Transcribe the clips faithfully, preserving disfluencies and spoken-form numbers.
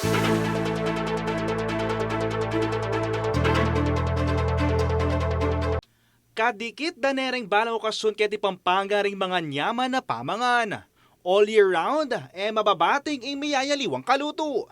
Kadikit da ne ring balang okasyon keti Pampanga ring manganyaman a pamangan. All year round, e mababating ing miyayaliwang kalutu.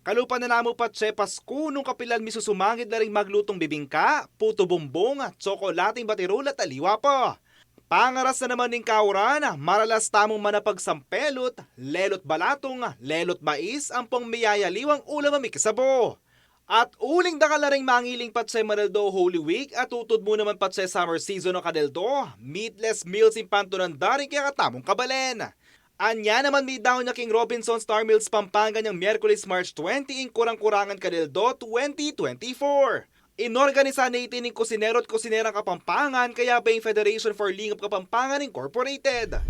Kalupa na namu patse Pasku nung kapilan misusumangid la ring maglutung bibingka, puto bumbong, tsokolating batirul at aliwa pa. Pangaras na naman ning kauran, maralas tamung manapag sampelut, lelut balatung, lelut mais, ampong miyayaliwang ulam a mikisabo. At uling dakal na ring mangiling patse Manaldo Holy Week at tutud mu naman patse summer season a Kanaldo, meatless meals ing pantunan da ring kekatamung kabalen. Anya naman midaun ya king Robinson Star Mills Pampanga neng Miyerkules, March twenty, ing Kurang-Kurangan Kanaldo twenty twenty-four. Inorganisa ne iti ning kusinero at kusinerang Kapampangan, kayabe ing Federation for Lingap Kapampangan Incorporated.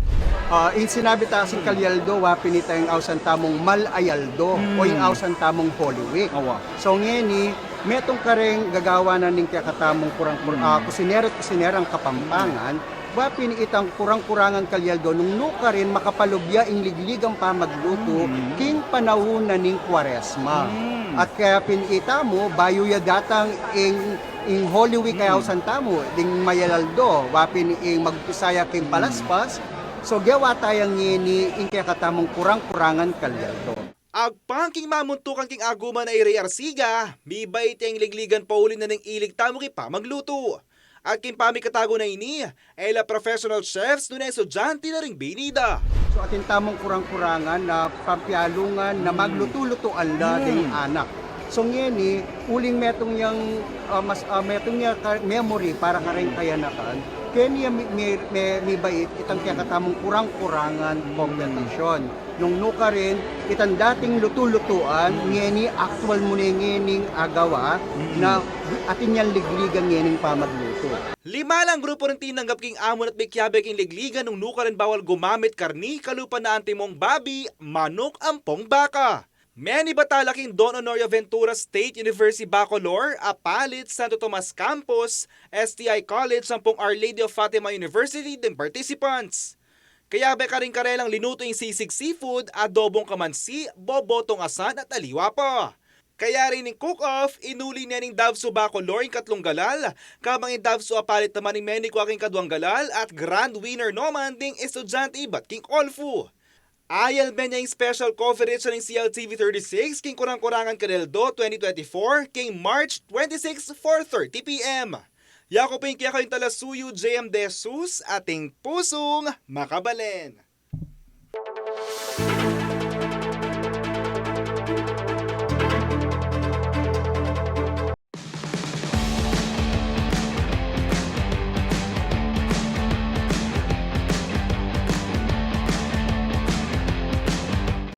Ah, ing sinabi ta kasing kalyaldo, wa pin itang ausan tamung mal a yaldo o ing ausan tamung Holy Week. Awa. So, ngeni, metung kareng gagawan na ning kekatamung kurang, kur-, ah, kusinero at kusinerang Kapampangan, wa pin itang kurang-kurangan kalyaldo nung nukarin makapalubya ing ligligang pamaglutu king panaun na ning Kuaresma. At kaya pin itamu, bayu ya datang ing, ing Holy Week kaya ausan tamu, ding mayalaldo, wa pin ing magpisaya king palaspas, so gewa taya ngeni ing kekatamung kurang-kurangan kalyaldo. Agpang king mamuntukan king aguman a Ray Arsiga, mibait ya ing ligligan pauli na ning ilig tamu king pamaglutu. At king pamikatagu na ini, e la professional chefs, nune estudyante la ring bini da. So, atin tamung kurang-kurangan na pampialungan na maglutu-lutuan la ding anak. So, ngeni, uling metung yang, ah, mas, ah, metung ya ka-, memory para kareng kayanakan, keni ya mi-, mi-, mi-, mibait itang kekatamung kurang-kurangan kompetisyon. Nung nukarin, itang dating lutu-lutuan, ngeni aktual mu ne ngening agawa na atin yang ligligan ngening pamaglutu. Lima lang grupu ring tinanggap king amon at mikiabe king ligligan nung nukarin bawal gumamit karni kalupa na antimong babi, manuk ampong baka. Menibat tala king Don Honorio Ventura State University Bacolor, Apalit, Santo Tomas Campus, S T I College, ampong Our Lady of Fatima University ding participants. Kayabe karing karelang linutu ing sisig seafood, adobong kamansi, bobotong asan at aliwa pa. Kaya rin ing cook-off, inuli ne ning Davsu Bacolor ing katlung galal, kabang ing Davsu Apalit naman ing menikwa king kaduang galal at grand winner naman ding estudyante ibat king Olfu. Ayan, menya ing special coverage ning C L T V thirty-six king Kurang-Kurangan Kanaldo twenty twenty-four king March twenty-six, four thirty P M. Yaku pin kekayung talasuyu, J M De Jesus, ating pusung makabalen.